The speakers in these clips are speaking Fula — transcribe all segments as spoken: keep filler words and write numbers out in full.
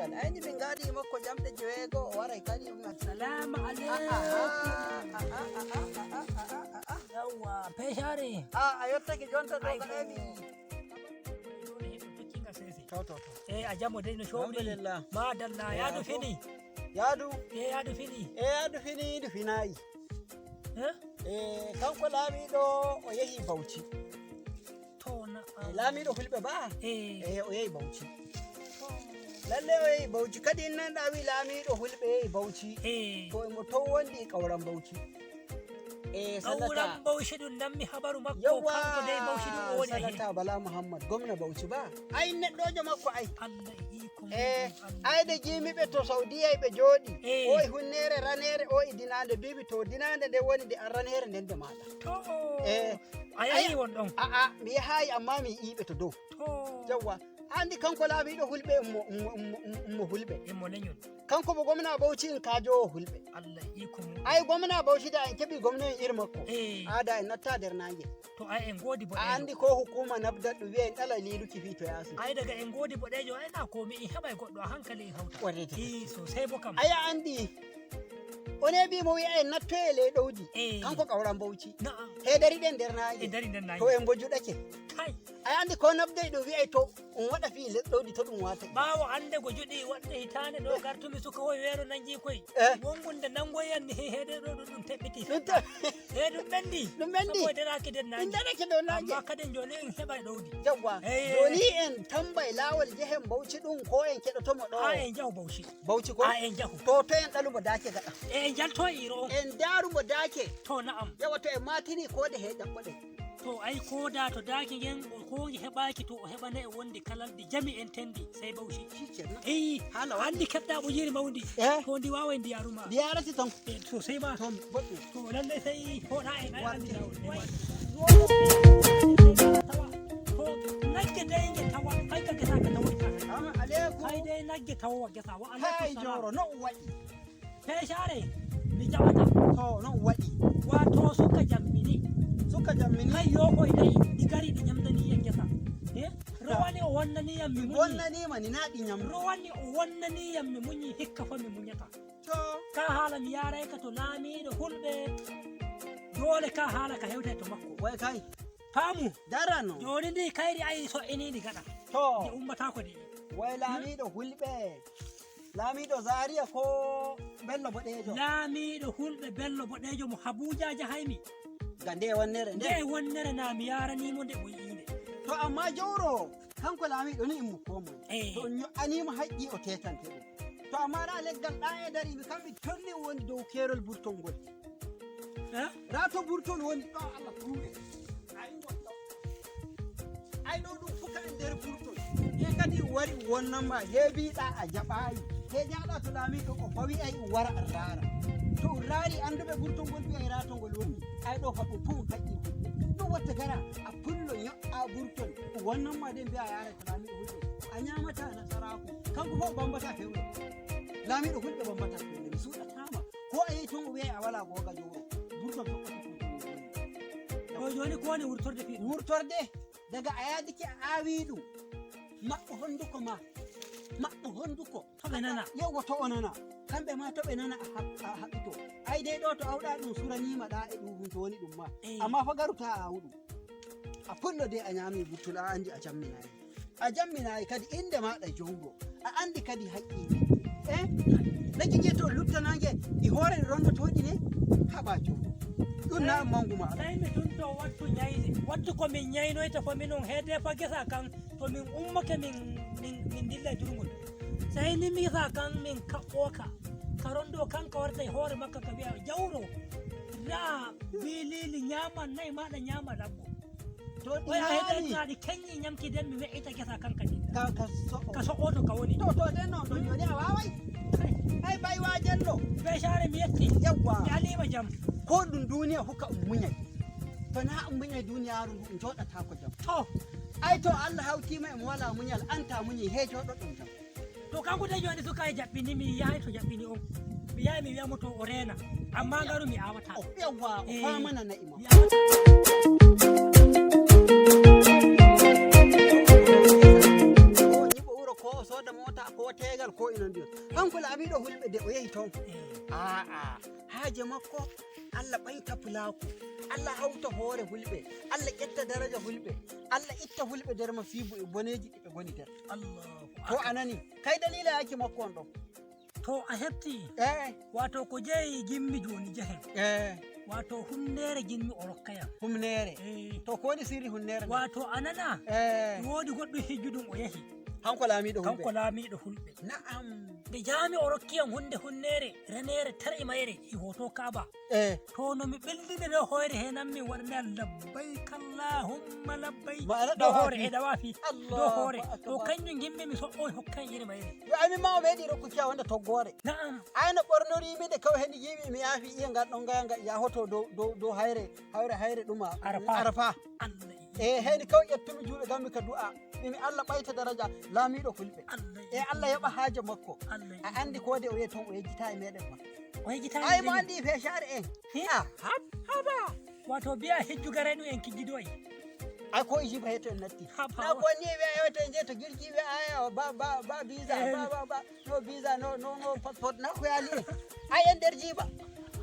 Ayni min ngaadi makko jamɗe jeweego, o waray kadi. Salama aleykum. Yawwa, pecare. A a yottake jonta ɗo gaɗami. Jooni heɓe tokkinga sese. To to to. E a jamo dey no coɓri. Alhamdulillah. Madalla, yaadu fini. Yaadu. E yaadu fini. E yaadu fini, ndu finayi. Eh? E kanko laamiɗo o yehi Bauchi. To na. E laamiɗo Fulɓe ba? E o yehi Bauchi. Lalle o yehi Bauchi. Kadi in nanɗa wi laamiɗo Fulɓe yehi Bauchi. E. To emo toon wondi Kauran Bauchi. E Kauran Bauchi ɗum nanmi habaru makko. Yawwa, kanko dey Bauchi ɗum o woni he. Sanata Bala Muhammad, gomna Bauchi ba? Ay neɗɗojo makko ay. Allah e iko. E ay de jimi ɓe to Saudiya ɓe jooɗi. E. O e hunnere ranere o e dinande bibi to dinande nde woni nde an ranere nden nde maɗa. To. E a yahi won ɗon? A a mi yahayi amma mi yiɓe to dow. To. Yawwa. Andi kanko laamiɗo Fulɓe ummo ummo ummo ummo ummo Fulɓe. Immo leñol. Kanko mo gomna Bauchi in kajowo Fulɓe. Allah iko mum. Ay gomna Bauchi da en keɓi gomna en ir makko. Eh. Ada en natta nder nange. To ay en godi boɗejo. A andi ko hukuma nabdat ɗum wiya en ɗala liluki fi to yasi. Ay daga en godi boɗejo ay na komi in heɓay goɗɗo a hankali in hawta. Waɗete. I sosai bo kam. Aya andi. O neeɓi mo wi'a en nattoye ley ɗowdi. Eh. Kanko Kauran Bauchi. Na'am. He dariɗen nder naange. E dari nder naange. To en mbo juɗake. Kay. A andi ko nabdey ɗo wi'ay to on waɗa fii les ɗowdi to ɗum waatay. Ɓaawo hannde ko juɗi waɗde hitaande ɗo gartumi suka woy weero nangi koy. Eh. Wongunde nangoyan ni he heede ɗo ɗum ɗum teɓɓiti. Ɗum te- He ɗum ɓendi. Ɗum ɓendi. Sabu e daraaki nder naange. Ɗum daraaki dow naange. Amma kadi jooni en heɓay ɗowdi. Yawwa. Eh. Jooni en tambay laawol jehen Bauchi ɗum ko en keɗotomo ɗo. A en jahu Bauchi. Bauchi ko? A en jahu. To to en ɗalumo daake gaɗa. E en jalto e iro on. En ndarumo daake. To na'am. Yawa to en matini koode he ɗaɓɓoɗen. To ay kooda to daake ngen o kongi heɓaaki to o heɓanay o wondi kalaldi jami en tendi sey Bauchi. Shikenan. Eyi. Hala waɗi. Andi keɓɗa ɓojiri mawndi. Eh? To ndi waaway ndi yaruma. Ndi yarati ton. E to sey ma. Ton boɗɗum. To lallay sey hoɗa en ay andi lawol. Wai. To nagge dey nge tawa kay ka gesa ka tawa ka. Salamu aleykum. Kay dey nagge tawa gesa wa aleykum salam. Kay joro no waɗi. Pecare mi jaɓata. To non waɗi. Wato suka jammini. Suka jammini. Hay yo koy dai ɗi gari ɗi ñamdani en gesa. Eh? Rowani o wonnani yam mi muñi. Wonnanima ni na ɗi ñamdu. Rowani o wonnani yam mi muñi hikka fa mi muñata. To. Ka haala mi yaray ka to laamiɗo hulɓe. Dole ka haala ka hewtay to makko. Way kay. Faamu. Darano. Jooni ndi kayri ayi so iniɗi gaɗa. To. Ndi ummataako ndi. Way laamiɗo hulɓe. Laamiiɗo Zaria ko Bello Boɗeejo? Laamiiɗo Hulɓe Bello Boɗeejo mo Habuuja jahaymi. Ga nde wonnere nde? Nde wonnere na mi yaaraniimo nde o yi'i nde. To amma jowro kanko laamiiɗo ni immo ko mo. Eh. To on nyo'aniimo haqqi o tetante ɗum. To amma na leggal ɗa e dari mi kamɓe tolni woni dow keerol burtol ngol. Eh? Ra to burtol woni ɗo Allah tuure. Ay ngol ɗo. Ay ɗo ɗum fuka e nder burtol. He kadi wari wonnanma he mbiɗa a jaɓayi. He jaaɗa to laamiɗo o fawi ay wara a raara. To on raari annduɓe burtol ngol mbi'ay ra to ngol woni. Ay ɗo fa ɗum fof on haqqi. Ɗum watta gara a pullo nyo'a burtol. Wonnanma de mbi'a yaara to laamiɗo hulɓe. A ñaamata nasaraaku. Kanko fof bambata fewre. Laamiɗo hulɓe bambata fewre. Mi suuɗataama. Ko a yehi toon o wiyay a walaa googa jowro. Burtol toɓɓata ko ɗum woni. To jooni ko woni wurtorde fii ɗum? Wurtorde daga a yaadike a aawii ɗum. Maɓɓo honduko ma. Maɓɓo honduko. To ɓe nana. Yewwa to o nana. Kamɓe ma to ɓe nana a hab- a haɓɓito. Ay dey ɗo to awɗa ɗum suraniima ɗa e ɗum ɗum to woni ɗum ma. Eey. Amma fa garu ta a awu ɗum. A pullo dey a ñaami burtol a anndi a jamminaay. A jamminaay kadi innde maaɗa jowro. A anndi kadi haqqi. Eh? Lekki nge to luttanaange e hoore rondotooɗi ne haɓa jowro. Ɗum na manngu ma. Tawi mi tun to wattu ñayde. Wattu ko min ñaynoyta ko minon heede fa gesa kan to min ummake min min min dilla e durngol. Tawi ni mi gesa kan min kaɓɓooka. Ka rondo kan ka warta e hoore makka ka wi'a jawro. Ra bilili ñaaman nayi maaɗa ñaama labbo. To ɗi Oya heɗen ñaami. Naa ɗi keññi ñamki den mi we'ita gesa kan kadi. Ka ka so'o. Ka so'oto ka woni. To to den non ɗon joni a waaway. Ay bay waajenno. Be saare mi yetti. Yawwa. Mi aliima jam. Ko ɗum duniya hukka um muñay. To na um muñay duniyaaru ndu um jooɗataako jam. To. Ay to Allah hawtiima e mo walaa muñal anta muñi he jooɗoɗon jam. To kanko de joni suka e jaɓɓini mi yahay to jaɓɓini on. Mi yahay mi wiya mo to o reena. Amma ngaru mi awata. O yawwa o Eh. Famanana ima. Mi awata. O ñiɓo wuro ko O sooda moota ko teegal ko ina ndiyo. Kanko laamiiɗo hulɓe de o yehi toon. Aa, haaje makko, Allah ɓayta pulaaku. Allah hawta hoore hulɓe. Allah ƴetta daraja hulɓe. Allah itta hulɓe nder masiibo e boneeji ɗi ɓe ngoni nder. Allahu To a nani, kay daliila yaaki makko on ɗon. To a heɓti, Eh, wato ko jeyi jimmi jooni jehen. Eh, Wato hunnere jimmi o rokkayam. Humnere. Eh. To ko woni sirri hunnere nden? Wato a nana, Eh, mi woodi goɗɗo hijju ɗum o yehi. Hanko laamiiɗo hulɓe. Kanko laamiiɗo hulɓe. Na'am. Nde jaami o rokkiyam hunde hunnere, renere, tar'i mayre, e hoto Kaaba. Eh. To no mi ɓeldine ɗo hoyre henan mi waɗana labbayk Allahumma labbayk. Ma'ana ɗo hoore ɗawaafi. E ɗawaafi. Ɗo Allahu hoore. Akbar. To kanjum yimɓe mi soɓɓo hokkan iri mayre. Yo amin ma o meeɗi rokkuki a wonde toggoore. Na'am. Ay no ɓornori mi nde kaw hen yiimi mi yaafi iya ngal ɗon ngaya nga ya hoto dow dow dow hayre hayre hayre ɗuma. Arafa. Arafa. Allah. E heni kaw ƴettumi juuɗe gammi ka du'a. Mimi Allah ɓayta daraja laamiiɗo hulɓe. Allah. E Allah yoɓa haaje makko. Allah. A andi ko de o yehi toon o yejjita e meɗen ma. O yejjita e Ay mo meɗen. Andi feeshaare en. Hi? Ah, hab- haba. Wato biya hijju garay ɗum en kijjidoyi. Ay ko ijiba heto en natti. Haba. Na ko ni we heto en jeto girji we aya ba ba ba visa Eh. Ba ba ba no visa no no no passport na ko yali. Ay en nder jiba.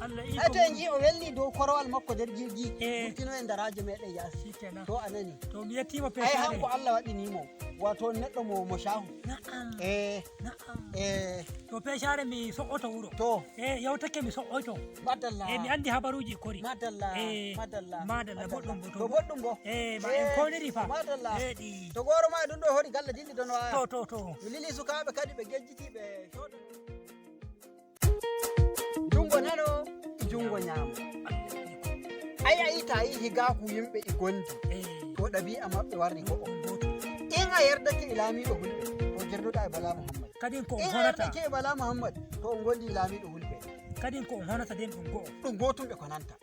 Allah iko. Heto en ji o welni dow korowal makko nder jirgi. Eh. Burtino en daraaje meɗen yaasi. Shikenan. To a nani. To mi yettima Ay pesaare. Hanko Allah waɗini mo. Wato neɗɗo mo mo shahu. Na'am. Eh. Na'am. Eh. To pesaare mi so'oto wuro. To. Eh, yawtake mi so'oto. Madalla. Eh, mi andi habaruji kori. Madalla. Eh, madalla. Madalla, madalla. Boɗɗum bo to. To boɗɗum bo. Eh, ma en Eh, koniri fa. Madalla. Eh, ɗi. To goro ma ɗum ɗo hori galle dindi dono a. To, to, to. Mi lili sukaaɓe kadi ɓe gejjiti ɓe soda. Jungo nano, jungo nyamo. Ay a ita yi higaku yimɓe e gondi. Eh. To ɗabi'a maɓɓe warri go'o. In a yerdake e laamiiɗo hulɓe, to jerdoɗa e Bala Muhammad. Kadin ko on In a honata. Yerdake e Bala Muhammad, to on gondi e laamiiɗo hulɓe. Kadin ko on honata den ɗum go'o. Ɗum gotum ɓe ko nanta.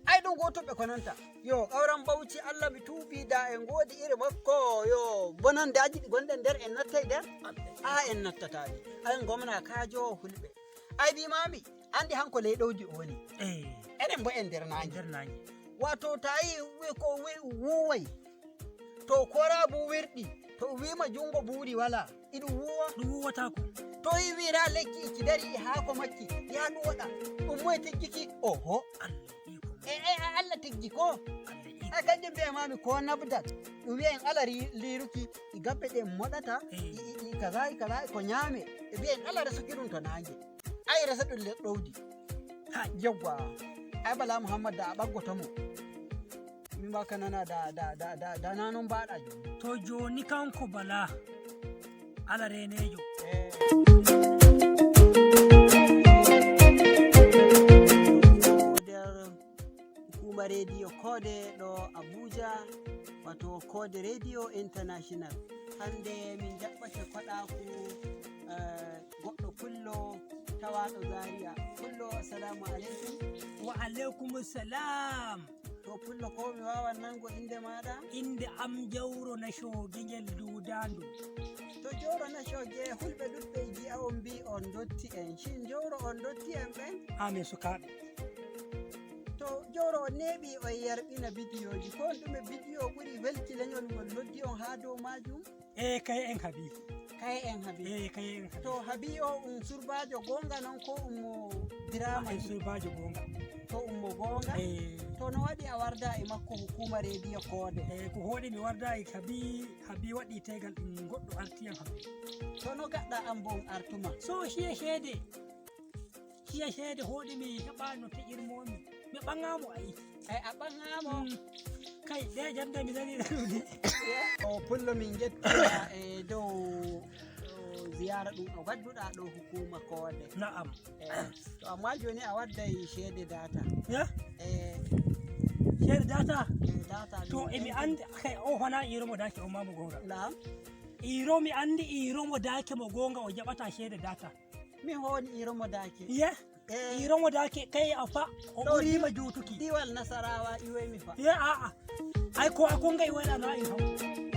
Ay ɗum gotum ɓe ko nanta. Yo, ƙawran Bauchi Allah mi tuubi da en godi iri makko. Yo, bonandaaji ɗi gonɗen nder en nattay nder. A en nattata ɗi. Ay gomna kajo hulɓe. Ay bi mami, andi hanko ley ɗowdi o woni. Eh. Enen bo en nder nange. Nder nange. Wato tayi wi ko wi wuway. To kora buwirɗi, to wiima jungo buuri wala, iɗum wuwa. Ɗum wuwatako. To i wira lekki iki dari e haako makki, ya ɗum waɗa. Ɗum moye tiggiki? Oho. Allah iko. E e a Allah tiggi ko. Allah iko. Ay kanjum mbiya mami ko nabdat. Ɗum wiya en ala ri- liruki, i gabbe ɗe moɗata, Eh. I- i- i kaza i kaza ko ñaame. E mbiya en ala resuki ɗum to nange. Ay resa ɗum le ɗowdi. Ha yawwa. Ay Bala Muhammad da a ɓaggoto mo. Min ba ka nana da da da da da na non baɗa jo. To joni kanko Bala. Ala renejo. Eh. Nder hukuma rediyo koode ɗo Abuja, wato koode rediyo international. Hande min jaɓɓake koɗaku eh, goɗɗo pullo tawaɗo Zaria. Pullo, assalamu alaikum. Wa alaikum salam. To pullo ko mi wawan nango inde maɗa? Inde am jawro na shogingel dudandu. To jawro na shoge hulɓe ɗuɗɓe ji'a on mbi on dotti en. Shin jawro on dotti en ɓen? Amin sukaɓe. To jawro on neɓi on yarɓina bidiyoji. Ko on ɗume bidiyo ɓuri welki leñol ngol noddi on ha dow majum? E kay en habi. Kay en habi. E kay en habi. To habi o um surbajo gonga non ko um mo drama? En surbajo gonga. To um mo gonga. E to no wadi a warda e makko hukuma rediyo koode? E ko hodi mi warda e habi, habi wadi tegal ɗum goɗɗo arti en habi. To no gaɗɗa an bo um artuma? So hiye hede. Hiya ceede hooɗi mi heɓaano teƴirmoomi. Mi ɓaŋaamo ayi. Ay a ɓaŋaamo. Mm. Kay ɗe jannde mi nani ɗaɗude. O pullo min njettiima e dow o, ziyara ɗum o gadduɗa ɗo hukuma koode. Na'am. Eh, to amma joni a wadday ceede data. Ya? Eh, ceede data. Eh, data to ɗum emi andi kay o hona iro mo daki o mamu gonga. Na'am. Iro mi andi iro mo daki mo gonga o jaɓata ceede data. Mi hooni iromo daake. Ye? Eh. Iromo daake kay a fa o ɓuriima juutuki. Diwal Nasarawa iwoymi fa. Ye a'a. Ay ko a konga iwoyla na in haw.